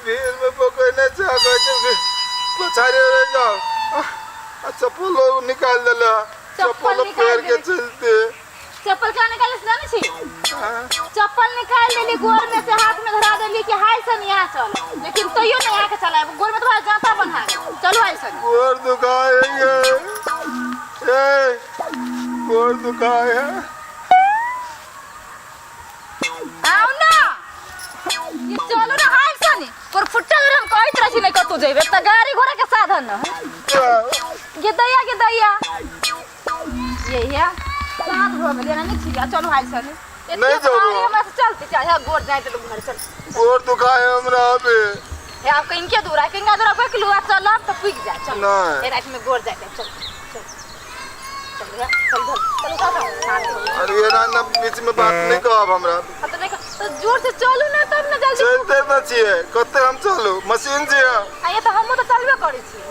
भीड़ में पकड़ने छै कहै छै कि पछाड़े रहि जाओ आ चप्पलो निकालि देले चप्पल चप्पलो निकालि पहिर के देले। चलते चप्पल क्या निकाले से जानै छी हाँ, चप्पल निकाल लेली गोर में से हाथ में धरा देली कि हाय सन यहाँ चल लेकिन तैयो नहीं आके चलाए गोर में तुम्हारा जाता बन्हा गेल। चलो हाय सन गोर दुखाए ये ए गोर दुखाए है आओ ना ये चलो ना हाय सन पर फुट्टा अगर हम कहैत रही नहीं कतौ जेबे त गाड़ी घोड़ा के साधन न है गे दैया गे दैया ये है साँझ भऽ गेलै ना नहीं ठीक है चलो हाय सन नहीं एते जेबो। भारी हमरा से चलते चाहे गोर जाए तो घर चल गोर दुखाए हमरा अबे हे आप कहीं के दूरा कहीं दूरा बैठ लुआ चलब तो पुग जाए चल नहीं। हे रात में गोर जाए चल चल चल रे, चल चल चल उठा उठा साँझ हो गेलै। अरे ये ना ना बीच में बात नहीं कहब हमरा हाँ तो नहीं तो जोर से चलू ना तब ना जल्दी चलते ना छियै कते हम चलू मशीन छियै आ ये तो हमहूँ तो चलबे करै छी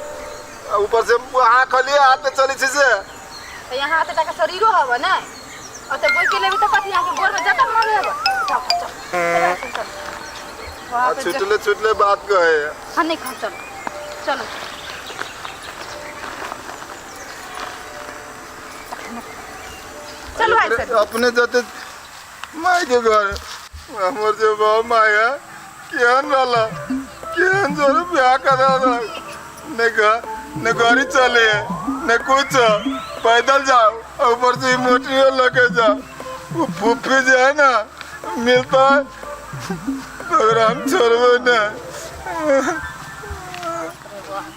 आ ऊपर से अहाँ कहलियै हाथ में चलै छी से तो यहाँ तो टाका शरीरो हवे ना और तो बोल के लेबी तो कथी यहाँ के गोर में जतन मरे हवे उठा उठा चल चल चल आ बाप रे, छुटले छुटले बात कहे हाँ नहीं खाओ चलो चलो चलो भाई सर अपने जते माय के घर हमर जे बाप माय है केहन रहला केहन जोर ब्याह करा रहा ने घर ने गाड़ी चले है ने कुछ पैदल जाओ और ऊपर से मोटरियो लेके जाओ वो फूफी जो है ना मिलता है तो ओकरा हम छोड़बो ना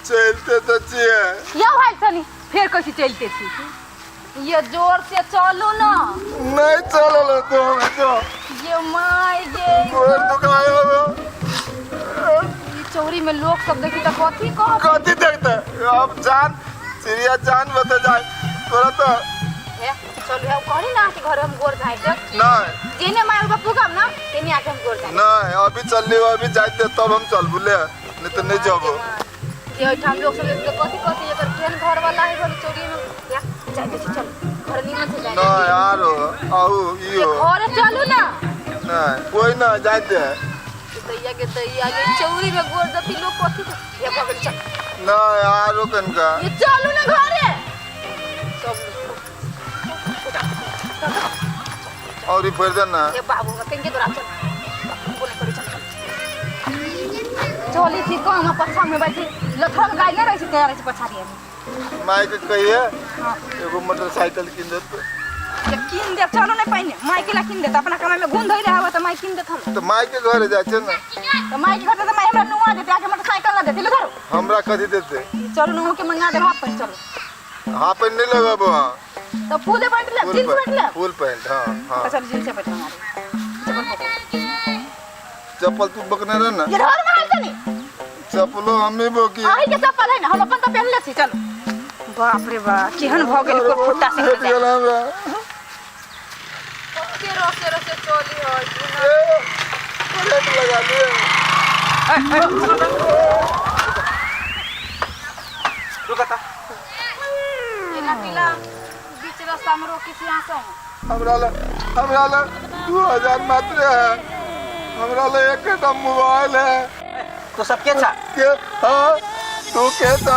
चलते तो छियै यौ भाई सनी फेर कैसे चलते छी ये जोर से चलू ना नहीं चलल तो हम तो ये my गे गोर दुखाय हो ई चौरी में लोग सब देखी त कथी कहत कथी देखते अब जान चिड़िया जान बता जाए तोरा तो हे चलू हे कहली ना कि घर हम गोर झाइ देब नहीं जेने माय बाप पुगम ना तेने आके हम गोर झाइ नहीं अभी चलली अभी जाते तब हम चल बुले नहीं तो नहीं जाबो के ओहिठाम लोग सब देखते कथी कथी एकर केहन घर वाला है बोले चोरी में या जाय दे चल घर निमन से जाय नहीं आरो आऊ इयो घरे चलू ना नहीं कोई ना जाते दैया के दैया के चौरी में गोर दती लोग कथी ये भगल चल नहीं आरो कनका ये चलू ना घरे सब और फिर दे ना ये बाबू का कहीं के दूरा चल बोले करी चल चली थी कम पछा में बैठी लथल गाय नहीं रही तैयार रही पछाड़ी में माय के कहिए हाँ एगो मोटरसाइकिल किन देत ये किन दे चलो नहीं पहिने माय के ला किन देत अपना कमाई में गुण धइले हवा त माय किन देत हम तो माय के घरे जाइ छै ना तो माय के घर त माय हमरा नुआ देते आके मोटरसाइकिल ना देते ले धरो हमरा कथी देते चलो नुआ के मंगा दे हाफ पर चलो हाफ पैंट नहीं लगाबो हाँ तो फूले पैंट ले फुल जींस पैंट ले पैंट फुल पैंट हाँ हाँ तो चलो जींस पैंट मंगा दे चप्पल पकड़। चप्पल तू बकने रह ना ये धर में हाल तनी चप्पलो हम ही बोकी अही के चप्पल है ना हम अपन तो पहन ले छी चलो बाप रे बाप केहन भ गेल कोई फुट्टा से भेट गेल हमरा के रोसे रोसे चली है ए, प्लेट लगा लिए रुकता एना पीला बीच रास्ता में रोकी छी अहाँ सब हमरा ला 2000 मात्र है हमरा ला एक मोबाइल है तू सब के छा के हाँ तू के था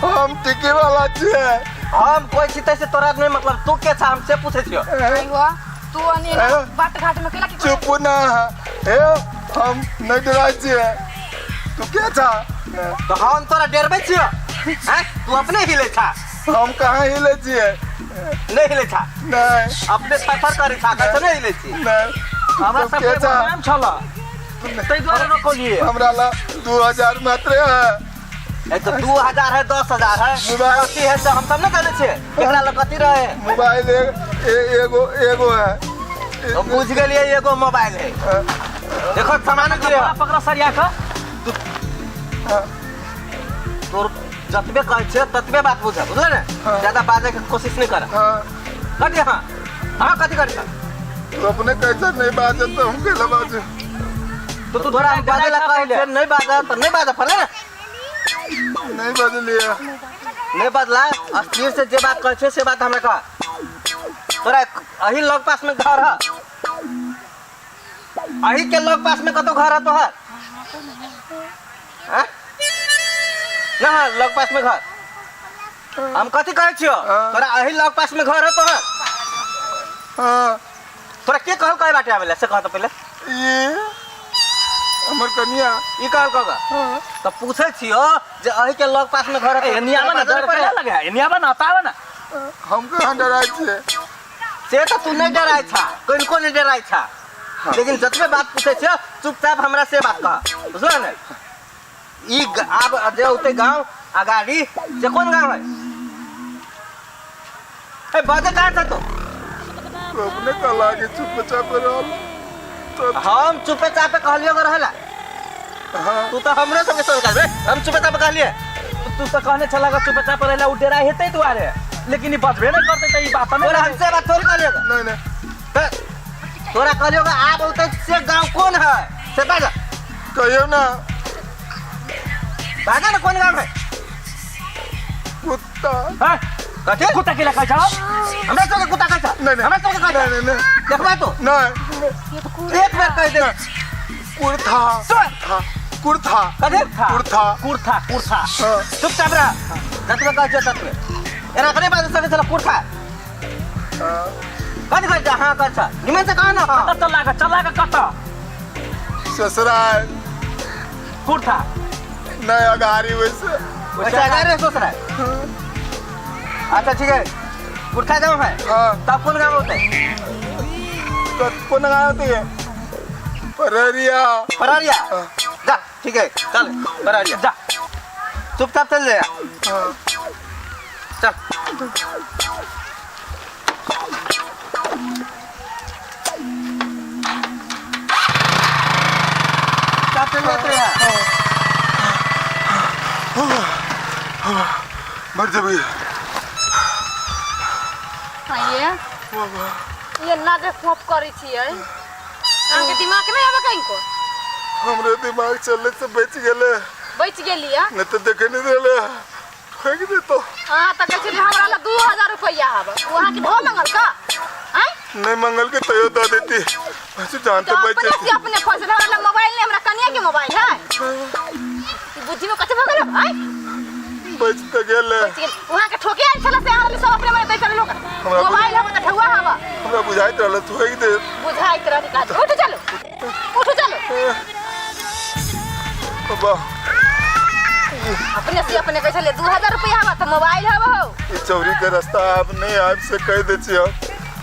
हम टिकी वाला छियै हम कोई छी तैसे तोरा नहीं मतलब तू के छा हमसे पूछे छियो नहीं हुआ तू अने बाट घाट में केला की चुप ना हे हम नहीं डराइ छियै तू के छा तो हम तोरा डरबै छियो हैं तू अपने हिले छा हम कहाँ हिले छियै नहीं हिले छा नहीं अपने थर करै छा कैसे नहीं हिले छी नहीं हमरा तू सबके के छा नाम छल ताहि दुआरे रोकलिए हमरा ला 2000 मात्र है ए तो 2000 है 10,000 है मोबाइल- कथी है से हम सब नहीं जाने छियै एकरा लग कथी रहे मोबाइल एगो एगो है तो बुझ गेलिए एगो मोबाइल है देखो सामान गिरे पकड़ा सरिया के तोर जतबे कहै छियै ततबे बात बुझ बुझले ने हाँ। ज्यादा बाजै के कोशिश नहीं कर हाँ कथी हाँ हाँ कथी करी तू अपने कैसा नहीं बाजे तो हम कैला बाजे तो तू थोड़ा बाजे ला कहै छियै नहीं बाजा तो नहीं बाजा पड़े ने नहीं बदलिए नहीं बदला अस्थिर से जे बात कहै छियै से बात हमरा कह तोरा अही लग पास में घर है अही के लग पास में कतौ घर है तोहर हाँ? ना हाँ, लग पास में घर हम कथी कहै छियो हाँ। तोरा अही लग पास में घर है तोहर हाँ तोरा के कहल कहे बाटे आवेला से कह तो पहले ये हमर कनिया ई कहल कह हाँ तो पूछै छियो जे अही के लग पास में घर है एनिया ना डर कहिया लगे है एनिया ना आता ना हम कहाँ डराइ छियै से तो तू नहीं डराइ छा कनिको नहीं डराइ छा लेकिन जतबे बात पूछै छियो चुपचाप हमरा से बात कह बुझल ने ई आब जे औते गांव आ गाड़ी से कोन गांव है ए बाजे कहाँ था तू तू अपने कहला कि चुपचाप रहल तो हम चुपे चापे कहलियो अगर रहला हाँ तू तो हमरे सबके संग कर बे हम चुपे चापे कहलिए तू तो कहने छला कि चुपचाप रहेला उ डेरा हेतै दुआरे लेकिन ई बजबे नहीं करते त ई बात नहीं तोरा हमसे बात थोड़ी कहलियो नहीं नहीं त तोरा कहलियो कि आब औते से गांव कोन है से बाजा कहियो ना बाजा ना कोन गांव है कुत्ता हां कथी कुत्ता के लखा छौ हमरा सबके कुत्ता कहै छा नहीं नहीं हमरा सबके कहै छा नहीं नहीं देखबा तू नहीं एक बेर कह दे कुर्था सुन कुर्था कथी कुर्था कुर्था कुर्था हाँ चुपचाप रह जतबे कहै छियो ततबे एना करे बाजे सके छला कुर्था हाँ कथी कहै छा हाँ कहै छा निमन से कह ना हाँ कत चला के चला के कत ससुराल कुर्था नहीं अगारी वैसे वैसे अगारे सोच रहा है अच्छा ठीक है कुर्था गाँव है हाँ तब कौन गाँव होता है तो कौन गाँव होती है परेरिया परारिया हाँ। जा ठीक है चल परारिया जा चुपचाप चल जा हाँ चल चुपचाप चल जाते हैं मर जबी हाँ ये ये ना जे फोप करै छियै अहाँके दिमाग नहि आबै कहीं हमरे दिमाग चले से बच गेले बचि गेलियै नहीं तो देखे नहीं देले फेंक देतो अहाँ तऽ कहै छलियै हमरा लग 2000 रुपैआ हब ओ अहाँके ढो मंगल का आँय नहीं मंगल के तयो दे देती बस जान तो तो बच अपने से जाती अपने फंसल हमरा लग मोबाइल नहीं हमरा कनिया के मोबाइल है ई बुद्धि में कथी भऽ गेल आँय बच तो गेले बचि गेल वहाँ के ठोके आयल छलै से अहाँ सब अपने मने दैत लोक मोबाइल हब तऽ ठौआ हब हमरा बुझाइत रहल फेंक दे बुझाइत रहत काज उठ चलू उठ चलू बाबा अपने से अपने कहै छलै 2000 रुपैआ हब तऽ मोबाइल हब हौ ये चौरी के रास्ता आप नहीं आब से कह दे छियो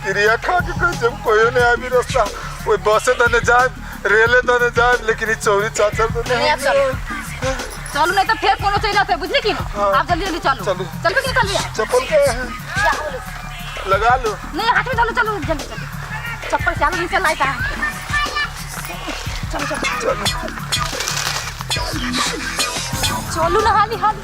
क्रिया खा के कह जब कोई नहीं आबी रास्ता ओई बसे दने जाए रेले दने जाए लेकिन ये चौरी चाचर दने नहीं आब चलू चलू नहीं तऽ फेर कोनो चलि औतै बुझली कि हाँ। आब जल्दी जल्दी चलू चलू। चलबै कि नहि चलबै चप्पल के लगा लो नहीं हाथ में चलो चलो जल्दी जल्दी चप्पल चालू नीचे लाइट आ चलो चलो चलो चलू ना हाली हाली